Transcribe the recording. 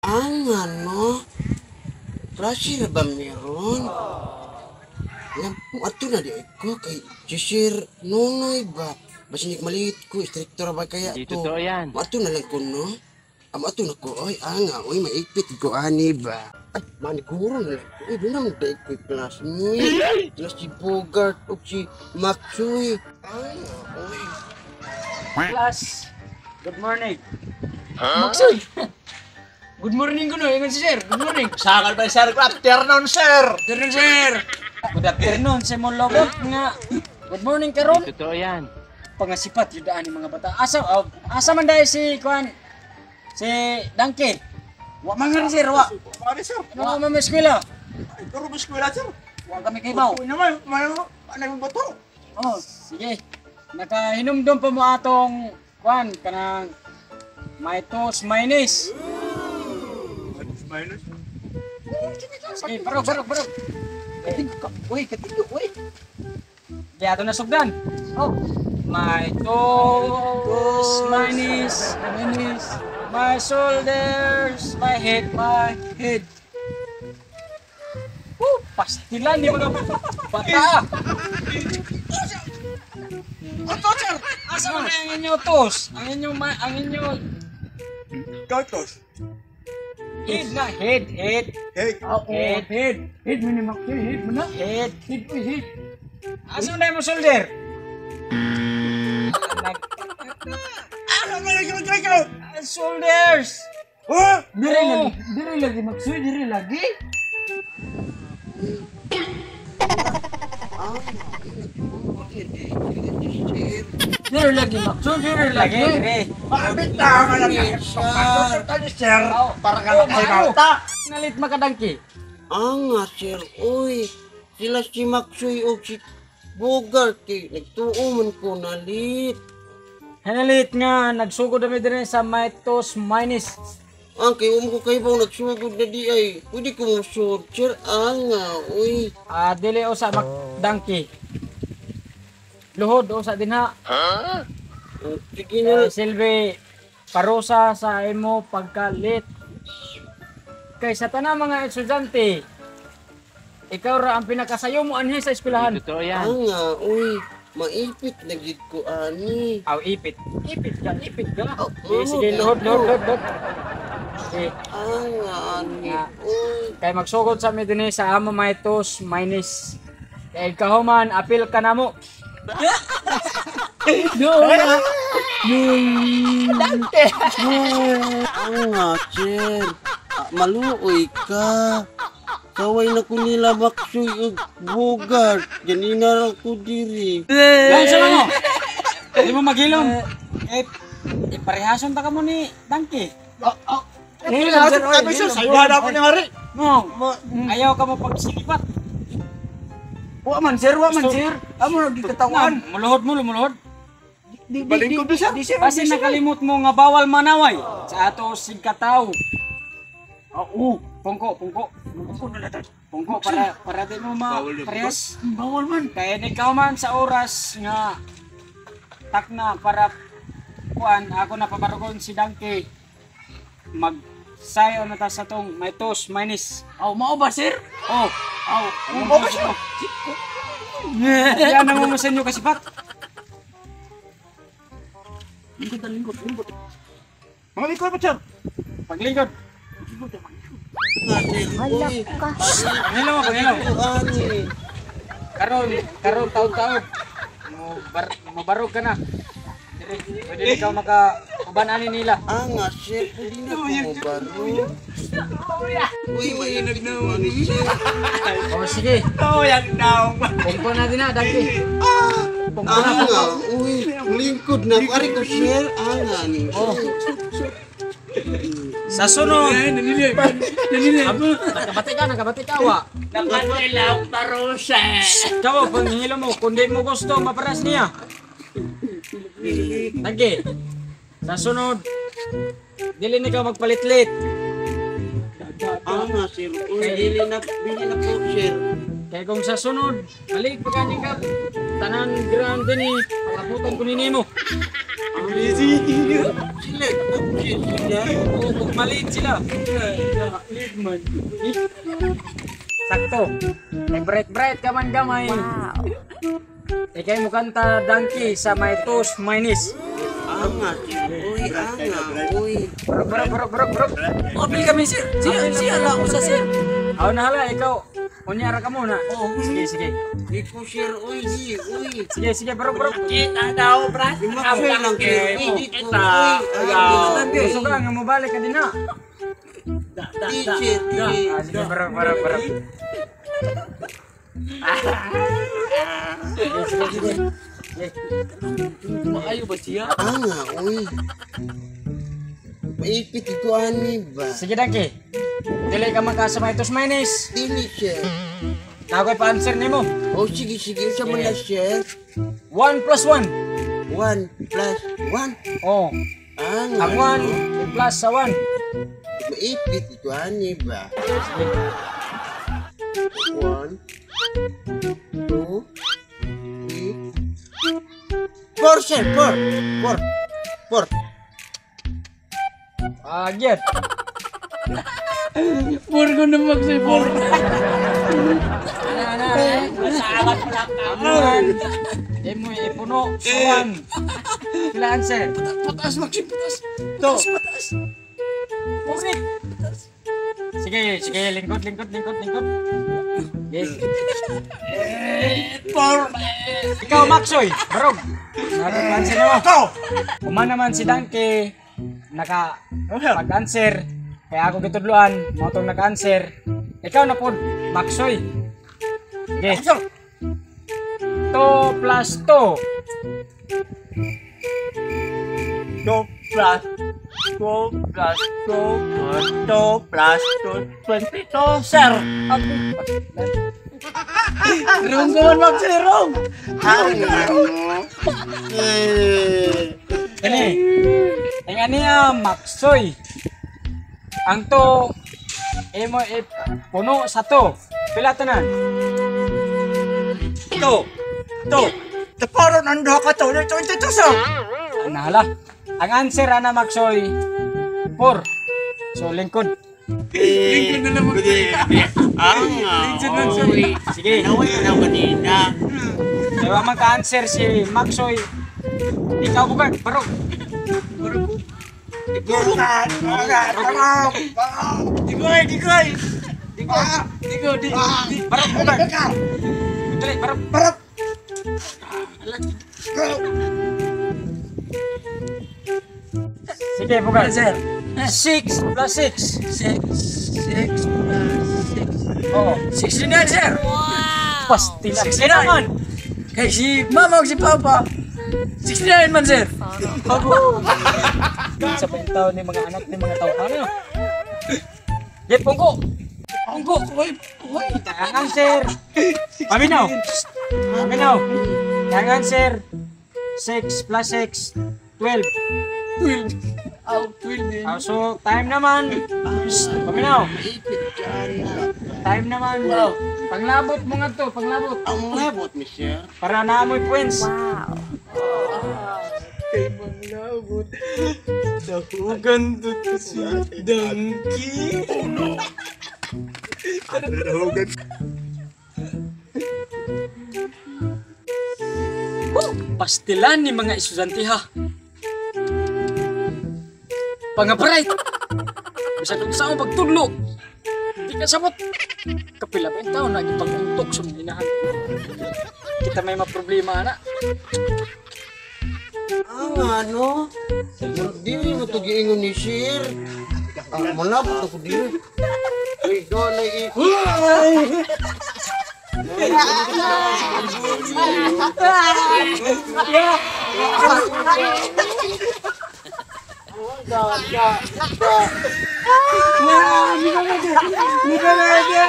Ang ano? Klase na ba meron? Alam mo, ato na di ko kay si Sir Nonoy ba? Basin maliit ko, stricto ra ba kaya Di to? totoo yan. Ato na lang ko, no? Am ato na ko, oy, anga, oy, maipit ko, ani ba? Ay, maniguro na lang ko. Uy, doon naman dahil ko'y classmate. Sila si Bogart o si Maxuy. Anga, oy. Class, good morning. Huh? Good morning kuno, ingon si sir. Good morning. Sangal ba, sir? Good afternoon, sir! Good afternoon, sir. Good afternoon sa mo lobot nga. Good morning karon. Di totoo yan. Pangasipat yun daan ni mga bata. Asa oh, asa man dahil si kuan si Dangke. Wa man nga sir, wa. Mari, sir. Ano man may eskwela? Ay, pero ba eskwela, sir? Wa kami kay baw. Uy naman, may ano yung bato? Oh, sige. Nakahinumdum pa mo atong kuan kanang may tos minus. Minus. Sige, barog, barog, barog. Uy, katigo, uy. Di ato nasugdan. Oh. My toes, my knees, my knees, my shoulders, my head, my head. Woo, pastilan ni mga bata. Oto, sir! Asa man ang inyo toes? Ang inyo ang inyo Totos. head na head, head, Hey. head, Head. Head mo ni Maxi, head mo na. head. Head, uy, head. Asa man mo shoulder? Ano ba yung ikaw? Shoulders. Huh? Dire Oh. lagi, dire lagi Maxi, dire lagi. Sir, Dire lagi Maxi, dire Lagi, lagi. dire. Bakit na ka lang? Sir. Tayo, sir. Para ka Oh, lang kay Nalit makadangki. Anga, sir, oy. Sila si Maxuy o si Bogart, eh. Nagtuo man ko nalit. Hanalit nga nagsugod kami dire sa mitos minus. Ang kay ko kayo bang nagsugod na di ay. Pwede ko mo sir. Anga, uy. Ah, dili usa makdangki. Luhod usa dinha. Sige na. Kay silbi parusa sa imo pagkalit. Kay sa tanang mga estudyante, ikaw ra ang pinakasayo mo anhi sa Di eskwelahan. totoo yan. Anga, uy. Maipit na gid ko ani. Aw, ipit. Ipit ka, ipit ka. Oh, Sige, sige, luhod, luhod, luhod, luhod. Sige. Anga, ani. Ah. Uy. Kay magsugod sa mi dinhi sa amo mitos minus. Kay kahuman apil ka namo. No. Anga, sir. Ah, maluoy ka. Kaway na ko nila Maxuy ug Bogart. Ganina ra ko diri. Yan sa mo. Di mo maghilom. Eh, eh parehason ta kamo ni Dangki. Hilom, sir, oy, Kami, sir. hilom. Sayo na po ni Hari. No, ayaw ka mo pagsilipat. Wa man sir, wa man sir. Amo na gikatawan. Muluhod mo, lumuhod. Di di Balingkod di, sir. di sir, Kasi di, sir. nakalimot mo nga bawal manaway sa ato sigkataw. Oo. Pungko, pungko. Pungko na lahat. Pungko para para di mo ma parehas. Bawal man. Kaya ikaw man sa oras nga takna para kuan ako na pabarugon si Dangke magsayo na ta sa tong may tos minus. Aw, mao ba sir? Oh, Aw, Mao ba, sir? yan ang mo sa inyo kasipat. Lingkod, lingkod, lingkod. Mga lingkod pa, sir. Paglingkod. Anga, sir. Uy. Pangilo mo, pangilo. Ani. Karon, karon taon-taon. Mo bar mobarog ka na. Dire, pwede ikaw maka uban ani nila. Anga, sir. Pwede na ko mo baro. Uy, maipit ko ani, sir. Oh, sige. Oh, yan daw. Pungko na din na, Dangke. Pungko na. Anga, uy. Lingkod na ko. Ari ko, sir. Anga, ani. Oh. Sa sunod. Nakabati ka, nakabati ka, wa. Napanilaw parusa. Kawo, panghilo mo, kung di mo gusto, maparas niya. Dangke. Sa sunod, dili ni ka magpalitlit. Anga, sir. Uy, dili na po, sir. Kaya kung sa sunod, balik pa kanin ka, tanan ground din eh, palabutan ko nini mo. Crazy. Sila, sila. Oo, maliit sila. Maliit man. Sakto. May bright-bright ka man gamay. Wow. Ikay mo kanta donkey sa my toes minus. Anga, uy, anga, uy. Barok, barok, barok, barok, barok. Apil kami sir. Siya, siya lang usa sir. Aw na hala, ikaw. Unya ra ka muna. Oo. Sige, sige. Di ko sir, uy, di, uy. Sige, sige, barok, barok. Kita daw, Brad. Di maksud lang sir, uy, di ko, Kita. uy. Anga, Gusto ka nga mobalik ka din na. di sir, di. Ah, sige, barok, barok, barok. Sige, sige, sige. Sige. Maayo ba siya? Anga, uy. Maipit ko ani ba? Sige, donkey. Dili ka magkasa may toes minus. Dili sir. Na ako'y pa-answer nimo. Oh, sige, sige, sa mga sir. 1 plus 1. 1 plus 1. Oh, Anga, ang 1 plus sa 1. Maipit ko ani ba? Sige. 1, 2, 3, 4, sir, 4, 4, 4. Ah, gyud. Pur ko na mag sir pur. Ana, ana, ana. Masawat mo lang Ang 1. Imo ipuno sa 1. Pila answer? Pataas mag sir, pataas. To. Pataas. Ulit. Sige, sige, lingkod, lingkod, lingkod, lingkod. Sige. 4. Ikaw, Maxoy, barog. Naka-answer na mo. Ikaw. Uma naman si Danke, naka Oh, sir. pag-answer. Kaya ako gitudloan, mao tong nag-answer. Ikaw na pod, Maxoy. Sige. Sir. 2 plus 2. 2 plus 2 plus 2 plus 2 plus 2, 22, sir. Wrong ka man mag sir, wrong. Anga, no? Eh. Kani. Ang ani Maxoy. Ang 2 imo puno sa 2. Pila tanan? 2, 2. Taparon ang duha ka to, 22, sir. Nahala. Ang answer ana Maxoy 4. So lingkod. Lingkod na lang mag sir. Anga, Lingkod lang sir. Uy, Sige. naway na kanina. Kaya man ka-answer si Maxoy. Ikaw bugad, barog. Dikoy, dikoy. Dikoy, dikoy, di. Barog bugad. Dali, barog. Barog. Sige, bugad. Sir. 6 plus 6. 6 6 plus 6. Oo. 69 sir. Pastila. 69. naman. Kay si mama o si papa. 69 man sir. Bago. Sa pentaw ni mga anak ni mga tawhana. Get pungko. Pungko, oy, oy. Ang answer. Paminaw. Paminaw. Ang answer. 6 plus 6, 12. 12. Out 12 din. Ah, so, time naman. Psst, paminaw. Maipit ka ani ba? Time naman. Wow. Panglabot mo nga to, panglabot. Ang labot ni sir. Para naamoy points. Wow. Kay manglabot. Dahugan to si Donkey. Oh no. Dahugan. Pastilan ni mga estudyante ha. Pangabright. Bisan kung saan pagtudlo. Di ka sabot. Kapila pa yung taon na ipag-untok sa mga inahan. Kita may maproblema na. Anga, no? Dili mo to giingon ni sir. Ah, malabot ako dili. Uy, doon na i... Wah, hindi ka pwede. Hindi ka pwede.